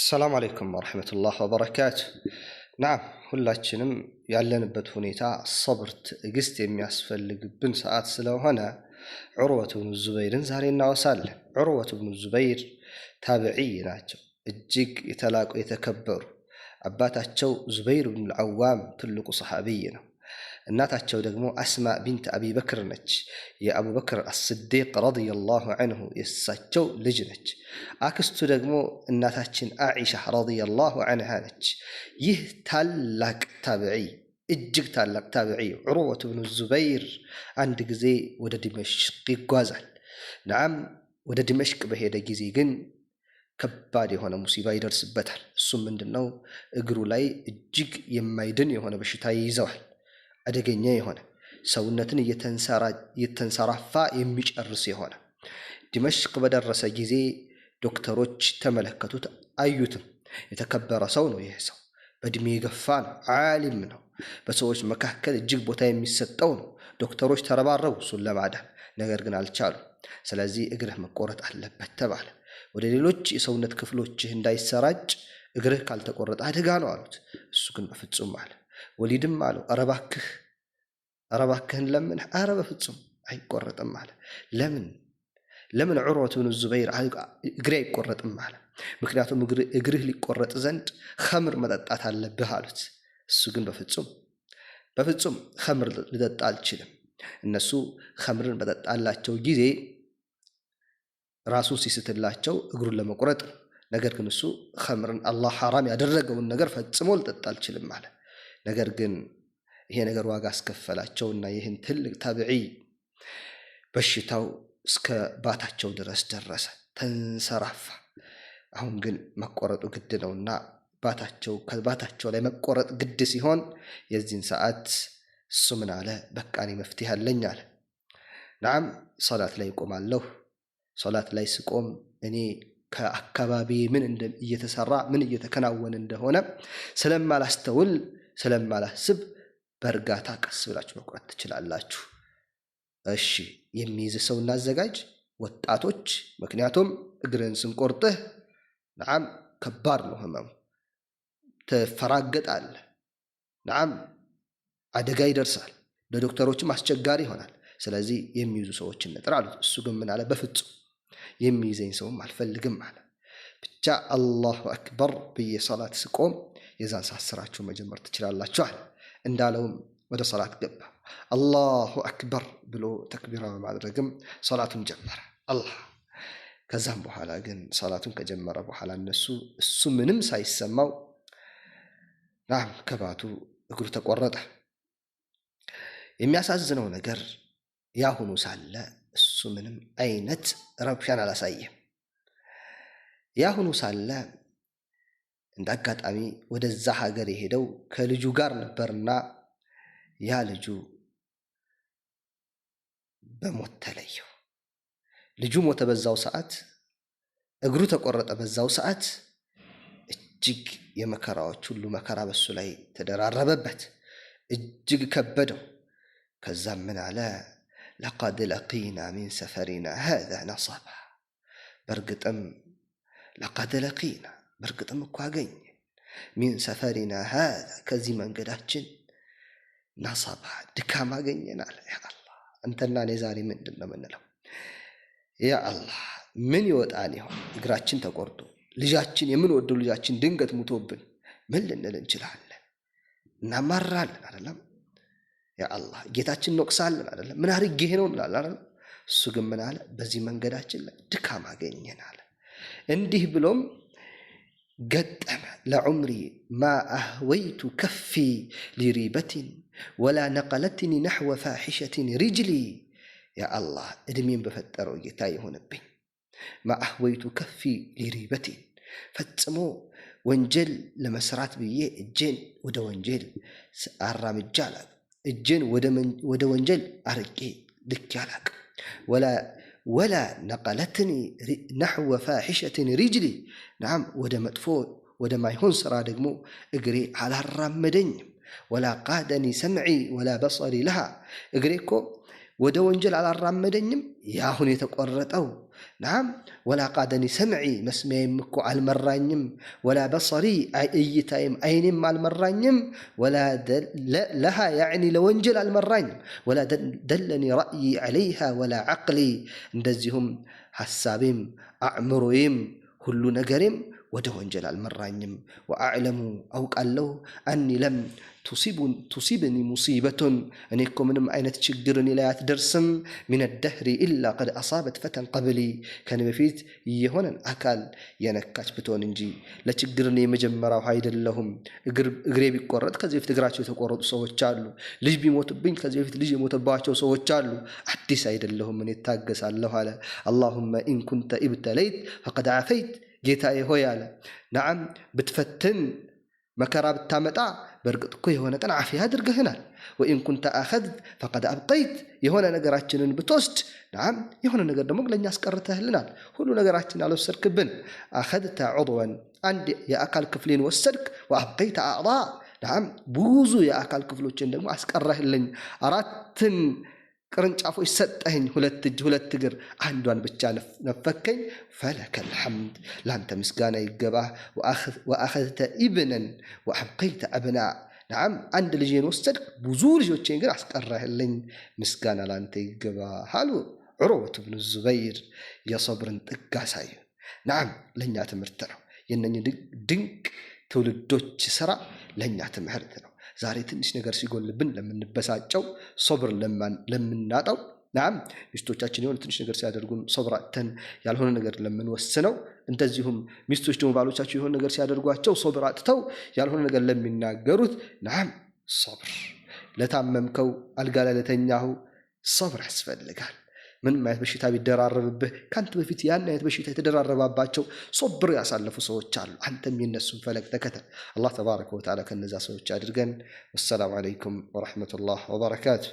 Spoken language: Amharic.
ሰላም አለይኩም ወረሕመቱላህ ወበረካቱ። ናም ሁላችንም ያለንበት ሁኔታ ሰብር፣ ትዕግስት የሚያስፈልግብን ሰዓት ስለሆነ ዑርወት ብኑ ዙበይርን ዛሬ እናወሳለን። ዑርወት ብኑ ዙበይር ታብዒይ ናቸው። እጅግ የተላቁ የተከበሩ። አባታቸው ዙበይር ብኑ ልዓዋም ትልቁ ሰሓቢይ ነው። እናታቸው ደግሞ አስማ ቢንት አቢ በክር ነች። የአቡበክር አስዲቅ رضي الله عنه የእሳቸው ልጅ ነች። አክስቱ ደግሞ እናታችን አኢሻ رضي الله عنها ነች። ይህ ታላቅ ታብዒ፣ እጅግ ታላቅ ታብዒ ዑርወት ብኑ ዙበይር አንድ ጊዜ ወደ ዲመሽቅ ይጓዛል። نعم፣ ወደ ዲመሽቅ በሄደ ጊዜ ግን ከባድ የሆነ ሙሲባ ይደርስበታል። እሱም ምንድን ነው? እግሩ ላይ እጅግ የማይድን የሆነ በሽታ ይይዘዋል። አደገኛ የሆነ፣ ሰውነትን እየተንሰራፋ የሚጨርስ የሆነ። ዲመሽቅ በደረሰ ጊዜ ዶክተሮች ተመለከቱት፣ አዩትም። የተከበረ ሰው ነው። ይህ ሰው በእድሜ የገፋ ነው፣ ዓሊም ነው፣ በሰዎች መካከል እጅግ ቦታ የሚሰጠው ነው። ዶክተሮች ተረባረቡ እሱን ለማዳን፣ ነገር ግን አልቻሉም። ስለዚህ እግርህ መቆረጥ አለበት ተባለ። ወደ ሌሎች የሰውነት ክፍሎችህ እንዳይሰራጭ እግርህ ካልተቆረጠ አደጋ ነው አሉት። እሱ ግን በፍጹም አለ። ወሊድም አለው፣ ኧረ እባክህ፣ ኧረ እባክህን ለምን፣ ኧረ በፍጹም አይቆረጥም አለ። ለምን ዑርወት ብኑ ዙበይር እግሬ አይቆረጥም አለ? ምክንያቱም እግርህ ሊቆረጥ ዘንድ ኸምር መጠጣት አለብህ አሉት። እሱ ግን በፍጹም በፍጹም ኸምር ልጠጣ አልችልም። እነሱ ኸምርን በጠጣላቸው ጊዜ ራሱን ሲስትላቸው እግሩን ለመቁረጥ ነው። ነገር ግን እሱ ኸምርን፣ አላህ ሐራም ያደረገውን ነገር ፈጽሞ ልጠጣ አልችልም አለ። ነገር ግን ይሄ ነገር ዋጋ አስከፈላቸውና ይህን ትልቅ ታብዒ በሽታው እስከ ባታቸው ድረስ ደረሰ፣ ተንሰራፋ። አሁን ግን መቆረጡ ግድ ነውና ባታቸው ከባታቸው ላይ መቆረጥ ግድ ሲሆን የዚህን ሰዓት እሱ ምን አለ? በቃ እኔ መፍትሄ አለኝ አለ። نعم፣ ሰላት ላይ እቆማለሁ። ሰላት ላይ ስቆም እኔ ከአካባቢ ምን እየተሰራ፣ ምን እየተከናወነ እንደሆነ ስለማላስተውል፣ ስለማላስብ በእርጋታ ቀስ ብላችሁ መቁረጥ ትችላላችሁ። እሺ፣ የሚይዝ ሰው እናዘጋጅ ወጣቶች፣ ምክንያቱም እግርህን ስንቆርጥህ نعم ከባድ ነው ህመሙ፣ ትፈራገጣለህ። نعم፣ አደጋ ይደርሳል፣ ለዶክተሮችም አስቸጋሪ ይሆናል። ስለዚህ የሚይዙ ሰዎችን እንጥራ አሉት። እሱ ግን ምን አለ? በፍጹም የሚይዘኝ ሰውም አልፈልግም አለ። ብቻ الله أكبر ብዬ ሰላት ስቆም የዛን ሰዓት ስራችሁ መጀመር ትችላላችሁ አለ። እንዳለውም ወደ ሰላት ገባ። الله أكبر ብሎ ተክቢራ በማድረግም ሰላቱን ጀመረ። አላህ ከዛም በኋላ ግን ሰላቱን ከጀመረ በኋላ እነሱ እሱ ምንም ሳይሰማው نعم ከባቱ እግሩ ተቆረጠ። የሚያሳዝነው ነገር ያሁኑ ሳለ እሱ ምንም አይነት ረብሻን አላሳየም። ያሁኑ ሳለ እንደ አጋጣሚ ወደዛ ሀገር የሄደው ከልጁ ጋር ነበርና ያ ልጁ በሞት ተለየው። ልጁ ሞተ በዛው ሰዓት፣ እግሩ ተቆረጠ በዛው ሰዓት። እጅግ የመከራዎች ሁሉ መከራ በሱ ላይ ተደራረበበት፣ እጅግ ከበደው። ከዛም ምን አለ? لقد لقينا من سفرنا هذا نصبا፣ በእርግጥም لقد لقينا፣ በእርግጥም እኮ አገኘን፣ من سفرنا هذا፣ ከዚህ መንገዳችን፣ نصبا፣ ድካም አገኘን አለ። ያ አላህ፣ አንተና እኔ ዛሬ ምንድን ነው የምንለው? ያ አላህ፣ ምን ይወጣን ይሆን? እግራችን ተቆርጦ፣ ልጃችን፣ የምንወደው ልጃችን ድንገት ሙቶብን ምን ልንል እንችላለን? እናማራለን አይደለም? ያ አላህ፣ ጌታችን እንወቅሳለን አይደለም? ምን አድርጌ ነው እንላለን አይደለም? እሱ ግን ምን አለ? በዚህ መንገዳችን ላይ ድካም አገኘን አለ። እንዲህ ብሎም ገጠመ። لعمري ما أهويت كفي لريبة ولا نقلتني نحو فاحشة رجلي። ያ አላህ፣ እድሜን በፈጠረው ጌታ ይሆንብኝ። ما أهويت كفي لريبة፣ ፈጽሞ ወንጀል ለመስራት ብዬ እጄን ወደ ወንጀል አራምጃ አላቅም። እጄን ወደ ወንጀል አርቄ ልኬ አላቅም። ولا نقلتني نحو فاحشة رجلي፣ نعم፣ ወደ መጥፎ ወደ ማይሆን ስራ ደግሞ እግሬ አላራመደኝም። ولا قادني سمعي ولا بصري لها፣ እግሬ እኮ ወደ ወንጀል አላራመደኝም። የአሁን የተቆረጠው نعم ولا قادني سمعي መስሚያዬም እኮ አልመራኝም። ولا بصري እይታዬም አይኔም አልመራኝም። ولا لها يعني ለወንጀል አልመራኝም። ولا دلني رأيي عليها ولا عقلي እንደዚሁም ሐሳቤም አእምሮዬም ሁሉ ነገሬም ወደ ወንጀል አልመራኝም። وأعلم አውቃለሁ أني لم تصبني مصيبة እኔ እኮ ምንም አይነት ችግር እኔ ላይ አትደርስም። من الدهر إلا قد أصابت فتى قبلي ከኔ በፊት የሆነን አካል የነካች ብትሆን እንጂ ለችግር እኔ የመጀመሪያው አይደለሁም። እግሬ ቢቆረጥ ከዚህ በፊት እግራቸው የተቆረጡ ሰዎች አሉ። ልጅ ቢሞትብኝ ከዚህ በፊት ልጅ የሞተባቸው ሰዎች አሉ። አዲስ አይደለሁም፣ እኔ እታገሳለሁ አለ። اللهم إن كنت ابتليت فقد عافيت ጌታዬ ሆይ አለ። نعم ብትፈትን መከራ ብታመጣ በእርግጥ እኮ የሆነ ቀን ዓፊያ አድርገህናል። وإن كنت أخذت فقد أبقيت የሆነ ነገራችንን ብትወስድ نعم የሆነ ነገር ደግሞ ለእኛ አስቀርተህልናል። ሁሉ ነገራችን አልወሰድክብን። أخذت عضوا አንድ የአካል ክፍሌን ወሰድክ። وأبقيت أعضاء نعم ብዙ የአካል ክፍሎችን ደግሞ አስቀረህልኝ። አራትን ቅርንጫፎች ሰጠኸኝ፣ ሁለት እጅ ሁለት እግር፣ አንዷን ብቻ ነፈከኝ። فلك الحمد ለአንተ ምስጋና ይገባህ። وأخذت ابنا وأبقيت أبناء نعم አንድ ልጄን ወሰድክ፣ ብዙ ልጆቼን ግን አስቀረህልኝ። ምስጋና ለአንተ ይገባህ አሉ ዑርወቱ ብኑ ዙበይር። የሶብርን ጥግ አሳዩ። نعم ለእኛ ትምህርት ነው። የእነኝህ ድንቅ ትውልዶች ስራ ለእኛ ትምህርት ነው። ዛሬ ትንሽ ነገር ሲጎልብን ለምንበሳጨው፣ ሶብር ለምናጣው፣ نعم ሚስቶቻችን የሆነ ትንሽ ነገር ሲያደርጉን ሶብር አጥተን ያልሆነ ነገር ለምንወስነው፣ እንደዚሁም ሚስቶች ደግሞ ባሎቻቸው የሆነ ነገር ሲያደርጓቸው ሶብር አጥተው ያልሆነ ነገር ለሚናገሩት፣ نعم ሶብር ለታመምከው፣ አልጋ ላይ ለተኛኸው ሶብር ያስፈልጋል። ምንም አይነት በሽታ ቢደራረብብህ ከአንተ በፊት ያን አይነት በሽታ የተደራረባባቸው ሶብር ያሳለፉ ሰዎች አሉ። አንተም የነሱን ፈለግ ተከተል። አላህ ተባረከ ወተዓላ ከነዛ ሰዎች አድርገን። ወሰላሙ ዓለይኩም ወረሕመቱላህ ወበረካቱ።